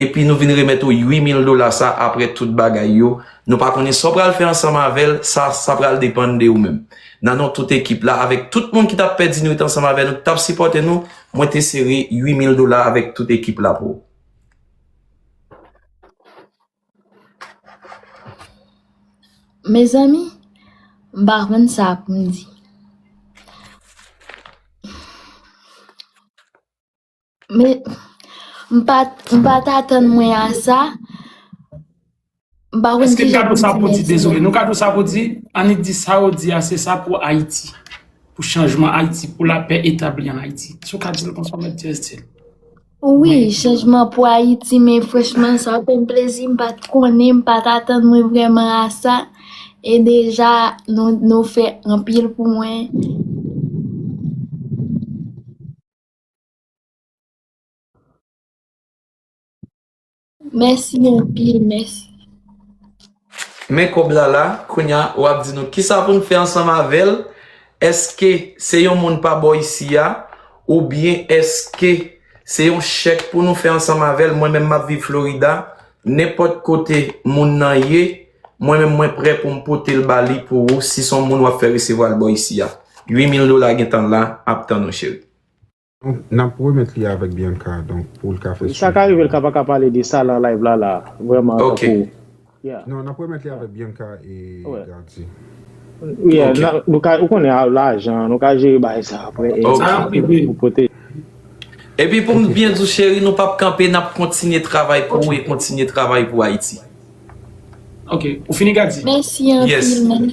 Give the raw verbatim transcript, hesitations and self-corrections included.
epi nou vin remèt ou uit mil dola sa apre tout bagay yo. Nou pa konnen sa w pral fè ansanm avè l, sa, sa pral depann de ou menm. Nan non tout ekip la, avèk tout moun ki t ap pèdi nwit ansanm avè nou, ki t ap sipòte nou, mwen te sere uit mil dola avèk tout ekip la pou ou. Mezanmi, m pa konn sa pou m di. Men, m pa, m pa t atann mwen a sa. M pa konn Èske n kijan ka pou di m sa di pou di, mèsi. Dezole, nou ka di sa pou di, annik di sa yo di a, se sa pou Ayiti, pou chanjman Ayiti, pou lapè etabli an Ayiti. Si w ka di l konsa, mèt di Estil. Wi, chanjman pou Ayiti, men franchman, sa fè m plezi, m pa t konnen, m pa t atann mwen vrèman a sa. E deja, nou, nou fè anpil pou mwen. Mèsi anpil, mèsi. Men kòb la la, kounye a w ap di nou kisa pou n fè ansanm avè l. Èske se yon moun pa bò isi a, oubyen èske se yon chèk pou nou fè ansanm avè l? Mwen menm m ap viv Florida, nenpòt kote moun nan ye, mwen menm mwen prè pou m pote l ba li pou ou si se yon moun w ap fè resevwa l bò isi a. Uit mil dola gentan la ap tann ou cheri. Donk, n ap remèt li avèk Bianca, donk, pou l ka fè Sa ka rive l ka pa ka pale de sa nan live la la, vrèman, Ok. Tankou, yeah. Non, n ap remèt li avèk Bianca e Ouais. Gardy. Yeah, Ok. nan- nou ka, ou konnen a, lajan, nou ka jere bagay sa apre. E Ok. Sa ap rive. Pou pote. Epi pou m byen di w cheri, nou p ap kanpe, n ap kontinye travay pou ou e kontinye travay pou Ayiti. Ok, ou fini, Gardy? Mèsi anpil, Yes. man.